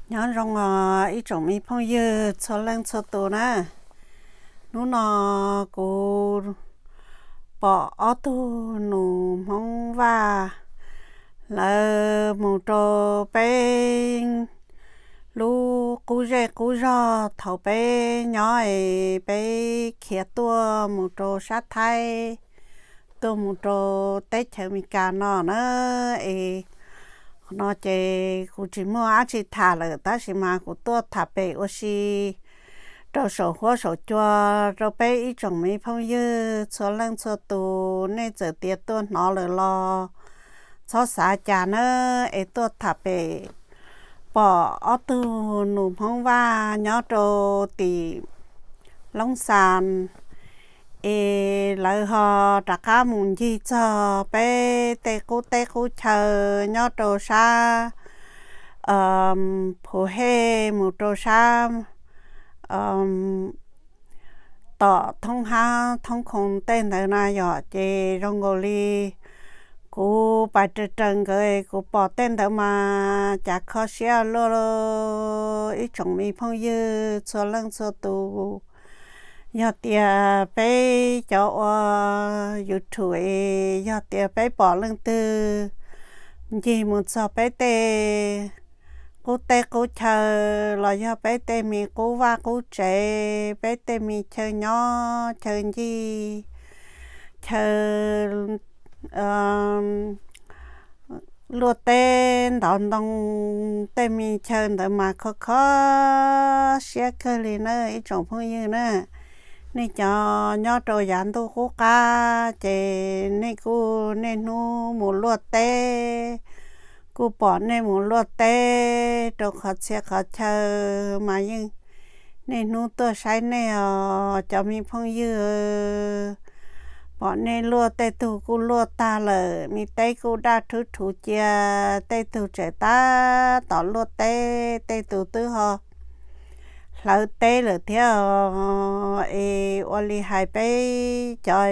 Nyob zoo os ib tsoom me phooj ywg txhua leej txhua tus na. Hnub no kuv pom ob tug nus Hmoob Vaj, lawv mus rau peb lub qub zej qub zog thaum peb nyob es peb khiav tuaj mus rau sab Thaib, tuaj mus rau teb chaws Amelikas no na. Es qhov no ces kuv tsis muaj dab tsi tham lawm, tab sis mas kuv tuaj tham pem ua si rau saum huab saum cua rau peb ib tsoom me phooj ywg txhua leej txhua tus, nej txawm tias tuaj hnov lawm los txhob xav cas na. Es tuaj tham pem pom ob tug nus Hmoob Vaj nyob rau tim Loob Xas, es lawv ho rov qab mus ncig txog peb tej qub teb qub chaw nyob rau sab Phuv Hej mus rau sab tom Thoob Hab Thoob Khoo tej ntawd na yom. Ces zoo nkaus li kuv pais raws raws nkawd, kuv pom tej ntawd mas cas kho siab luaj ib tsoom me phooj ywg txhua leej txhua tus. Yog tias peb cov ua YouTube es yog tias peb pom leej twg ncig mus txog peb tej qub teb qub chaw los yog peb tej me qub vaj qub tsev, peb tej me chaw nyob chaw ncig, chaw luaj teb ntov ntoo, tej me chaw ntawd mas kho kho siab kawg li na ib tsoom phooj ywg na. Nej cov nyob rau yav ntuj qub qab ces nej kuj niaj hnub mus luaj teb, kuj pom nej mus luaj teb rau qhov txhia qhov chaw mas yeej niaj hnub tuaj saib nej os cov me phooj ywg. Pom nej luaj, tej tug kuj luaj tag lawm, me teb kuj daj rhuv rhuv cia, tej tug tseem tab tom luaj teb, tej tug twb ho hlawv teb lawm thiab. Es ua li hais peb cov,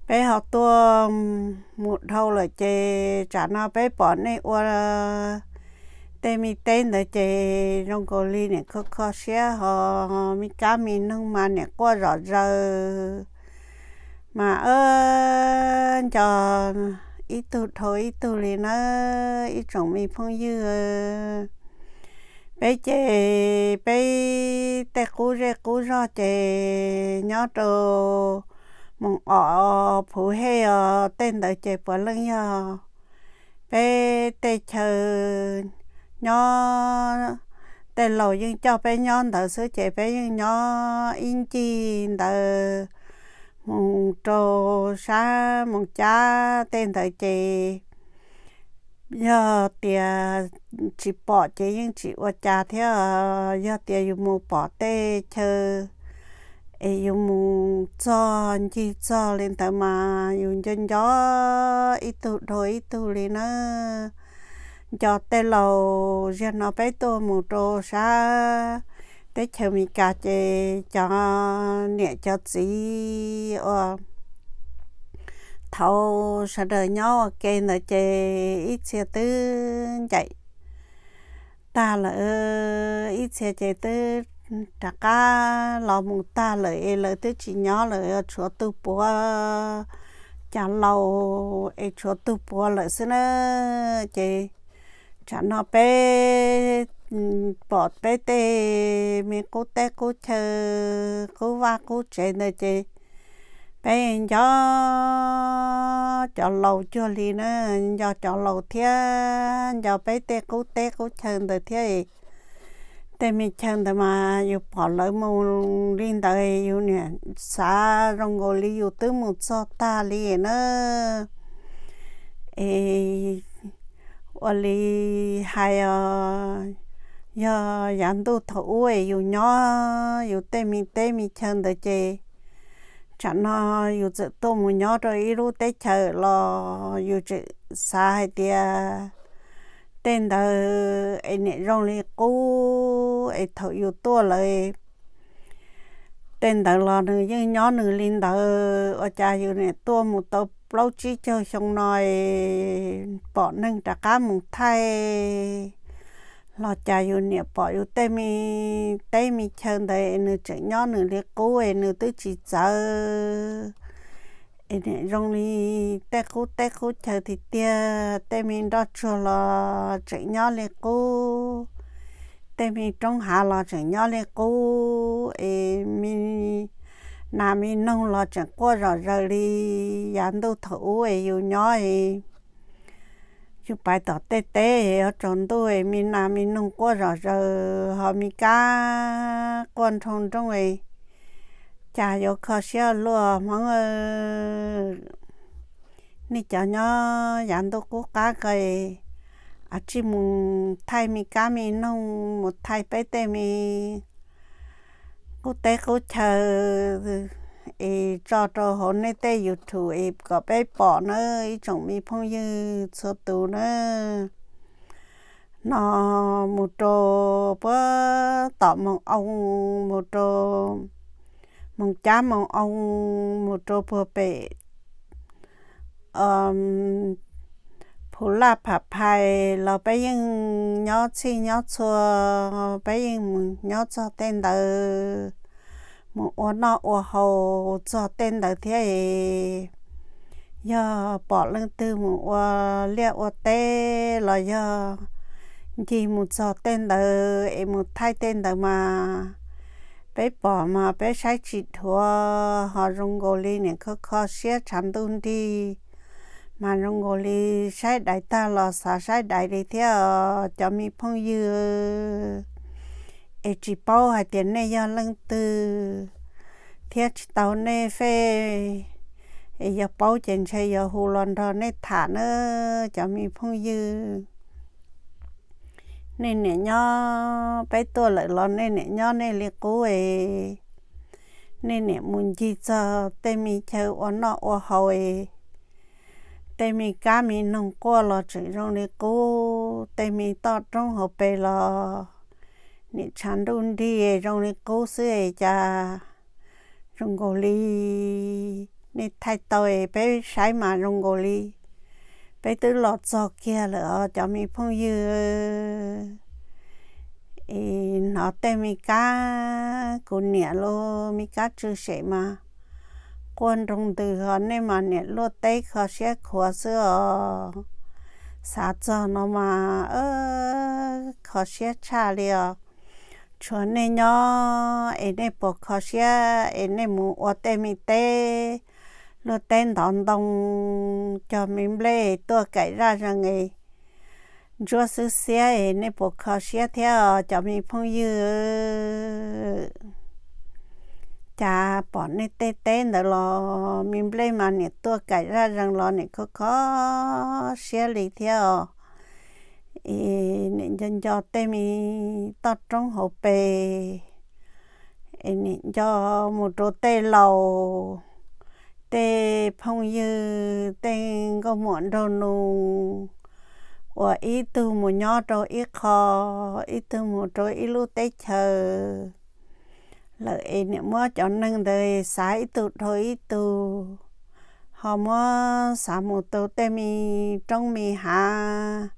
peb ho tuaj mus dhau lawm ces tsam no peb pom nej ua tej me teb ntawd ces zoo nkaus li niam kho kho siab ho, me kab me noog mas niam quaj zom zaws mas nco ib tug dhau ib tug li na ib tsoom me phooj ywg. Peb ces peb tej qub zej qub zog ces nyob rau Moos Om, Phuv Hej os, tej ntawd ces puav leej yog peb tej chaw nyob, tej laus yeej coj peb nyob ntawd xwb ces peb yeej nyob ib ncig ntawd mus rau sab Moos Cab tej ntawd ces yog tias tsis pom ces yeej tsis ua cas thiab. Yog tias yus mus pom tej chaw es yus mus txog ncig txog li ntawd mas yus nco nco ib tug dhau ib tug li na. Nco tej laus, zaum no peb tuaj mus rau sab teb chaws Amelikas ces cov niam cov txiv uas thaum sawv daws nyob ua ke ntawd ces ib txhia twb ncaim tag lawm, ib txhia ces twb rov qab los mus tag lawm es lawv twb tsis nyob lawm, tshuav tus puav, cov laus es tshuav tus puav lawm xwb na. Ces tsam no peb pom peb tej me qub teb qub chaw, qub vaj qub tsev ntawd ces peb nco cov laus cuag li na, nco cov laus thiab nco peb tej qub teb qub chaw ntawd thiab. Tej me chaw ntawd mas yus pom lawv mus li ntawd yus niam xav zoo nkaus li yus twb mus txog tag li na. Es ua li hais os, yog yav ntuj thaum ub es yus nyob yus tej me teb me chaw ntawd ces tsam no yus txawm tuaj mus nyob rau ib lub teb chaws los yus tseem xav hais tias tej ntawd es niam zoo li qub es thaum yus tuaj lawm tej ntawd los nws yeej nyob nws li ntawd, ua cas yus niam tuaj mus tau plaub tsib caug xyoo no es pom neeg rov qab mus thaij Los cas yus niam pom yus tej me teb me chaw ntawd es nws tseem nyob nws li qub es nws twb tsis txawv, es niam zoo li tej qub teb qub chaw tiag tiag, tej me nroj tsuag los tseem nyob li qub, tej me roob hav los tseem nyob li qub, es me nas me noog los tseem quaj zom zaws li yav ntuj thaum ub es yus nyob es yus pais tom tej teb es tsaus ntuj es me nas me noog quaj zom zaws ho me kab quaj nroo nrooj es cas yuav kho siab luaj Hmoob. Nej cov nyob yav ntuj qub qab ko, a tsij mus thaij me kab me noog, mus thaij peb tej me qub teb qub chaw es tso rau hauv nej tej YouTube es kom peb pom nawb ib tsoom me phooj ywg txhua tus nawb. No mus rau puag tom Moos Oo, mus rau Moos Cab Moos Oo, mus rau puag pem Phu Laj Pham Phais los peb yeej nyob txhij nyob txhua, peb yeej mus nyob txog tej ntawd, mus ua noj ua haus txog tej ntawd thiab es yog pom leej twg mus ua liaj ua teb los yog ncig mus txog tej ntawd es mus thaij tej ntawd mas peb pom mas peb saib tsis dhuav ho zoo nkaus li niam kho kho siab tshav ntuj nrig mas zoo nkaus li saib daiv tag los xav saib daiv li thiab os cov me phooj ywg. Es tsis paub hais tias nej yog leej twg thiab tsis tau nej fej, es yog paub ces ntshe yuav hu los nrog nej tham nawb cov me phooj ywg. Nej niam nyob peb tuaj lawm los nej niam nyob nej li qub es, nej niam mus ncig txog tej me chaw ua noj ua haus es, tej me kab me noog quaj los tseem zoo li qub, tej me toj roob hauv pes los niam tshav ntuj nrig zoo li qub xwb es cas zoo nkaus li nej thaij tau es peb saib mas zoo nkaus li peb twb los txog kiag lawm os cov me phooj ywg. Es hnov tej me kab kuv niam lub me kab tsw sem mas quaj nroo ntws ho nej mas niam luaj teb kho siab khuav xwb os. Xav txog no mas kho siab tshaj li os. Tshuav nej nyob es nej puas kho siab es nej mus ua tej me teb, luaj teb ntov ntoo, cog me nplej tuaj kaim zaj zees es ntsuab xwb xiab es nej puas kho siab thiab os cov me phooj ywg? Cas pom nej tej teb ntawd los me nplej mas niam tuaj kaim zaj zees los niam kho kho siab li thiab os. Es niam nco nco tej me toj roob hauv pes, es niam nco mus rau tej laus, tej phooj ywg, tej nkauj muam nraug nus uas ib tug mus nyob rau ib qho, ib tug mus rau ib lub teb chaws lawm es niam muab cov neeg ntawd xav ib tug dhau ib tug, ho muab xav mus tu tej me roob me hav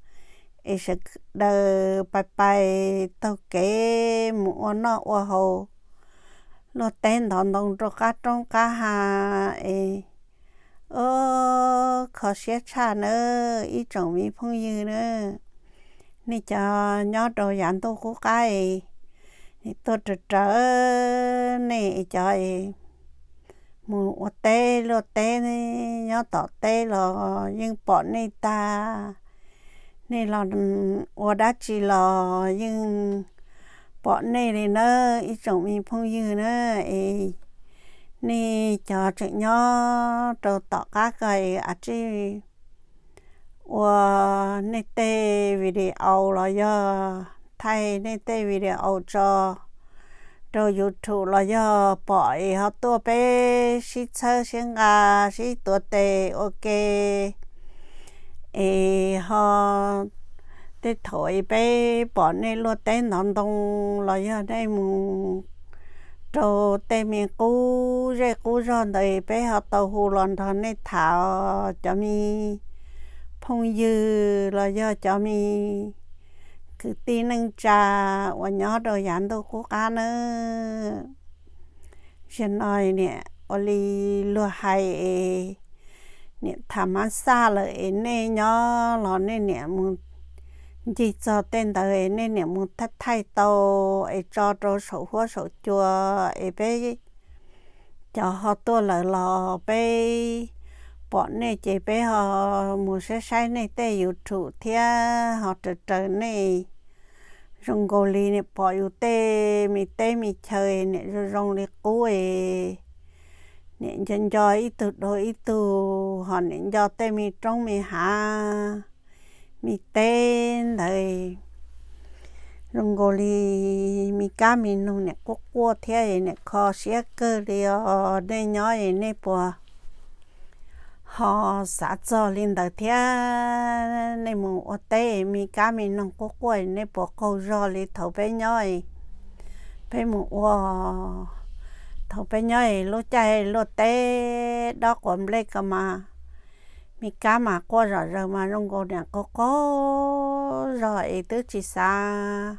es sawv daws pais pais taug kev mus ua noj ua haus, luaj teb ntov ntoo rau qab roob qab hav es, o, kho siab tshaj nawb ib tsoom me phooj ywg nawb. Nej cov nyob rau yav ntuj qub qab es, nej tuaj raws raws nej cov mus ua teb luaj teb nyob tom teb los yeej pom nej tag. Nej los ua dab tsi los yeej pom nej li nawb ib tsoom me phooj ywg na. Es nej cov tseem nyob rau tom qab ko es a tsij ua nej tej video los yog thaij nej tej video tso rau YouTube los yog pom es ho tuaj peb sib txhawb sib nqa sib tuav tes ua ke. Es ho tej thaum es peb pom nej luaj teb ntov ntoo los yog nej mus rau tej me qub zej qub zog ntawd peb ho tau hu los nrog nej tham os cov me phooj ywg los yog cov me Kwv tij neej tsa uas nyob rau yav ntuj qub qab nawb, zaum no niam ua li luag hais es niam tham mab xaj lawm es nej nyob los nej niam mus ncig txog tej ntawd es nej niam mus thaij thaij tau es tso rau saum huab saum cua es peb cov ho tuaj lawm los peb pom nej ces peb ho mus saib saib nej tej YouTube thiab ho raws raws nej. Zoo nkaus li niam pom yus tej me teb me chaw niam zoo zoo li qub es niam nco nco ib tug dua ib tug, ho niam nco tej me roob me hav me teb ntawd. Zoo nkaus li me kab me noog niam quaj quaj thiab niam kho siab kawg li os. Nej nyob es nej puas ho xav txog li ntawd thiab? Nej mus ua teb me kab me noog quaj quaj, nej puas qaug zog li thaum peb nyob, peb mus ua, thaum peb nyob es lub caij luaj teb dob quav nplej ko mas me kab mas quaj zom zaws mas zoo nkaus niam qaug qaug zog es twb tsis xav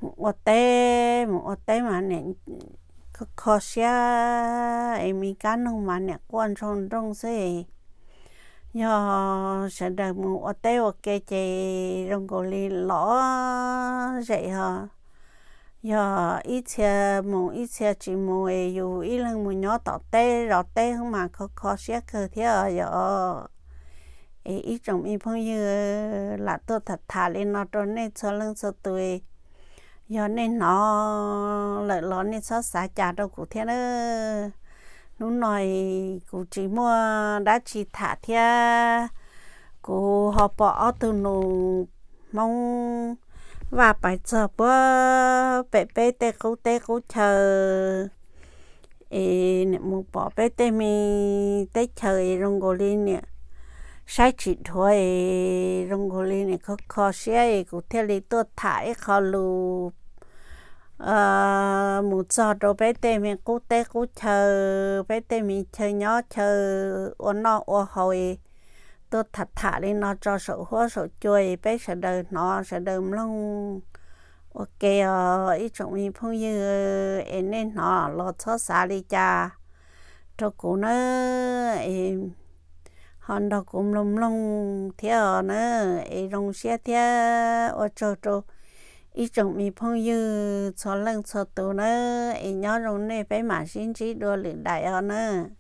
mus ua teb. Mus ua teb mas niam kho siab es me kab noog mas niam quaj nroo nrooj xwb. Yog sawv daws mus ua teb ua ke ces zoo nkaus li lom zem ho. Yog ib txhia mus ib txhia tsis mus es yus ib leeg mus nyob tom teb zov teb mas kho kho siab kawg thiab yog. Es ib tsoom me phooj ywg, lam tuaj tham tham li no rau nej txhua leej txhua tus. Yog nej hnov lawm los nej txhob xav cas rau kuv thiab nawb. Hnub no kuv tsis muaj dab tsi tham thiab, kuv ho pom ob tug nus Hmoob vaj pais txog puag pem peb tej qub teb qub chaw es niam mus pom peb tej me teb chaws es zoo nkaus li niam saib tsis dhuav es zoo nkaus li niam kho kho siab es kuv thiaj li tuaj tham ib qho lus mus txog rau peb tej me qub teb qub chaw, peb tej me chaw nyob chaw ua noj ua haus es tuaj tham tham li no tso saum huab saum cua es peb sawv daws hnov sawv daws mloog ua ke os ib tsoom me phooj ywg. Es nej hnov los txhob xav li cas rau kuv nawb, es ho nrog kuv mloog mloog thiab os nawb. Es zoo siab thiab ua tsaug rau ib tsoom me phooj ywg txhua leej txhua tus nawb. Es nyob zoo nej, peb mam sib ntsib dua lwm daim os nawb.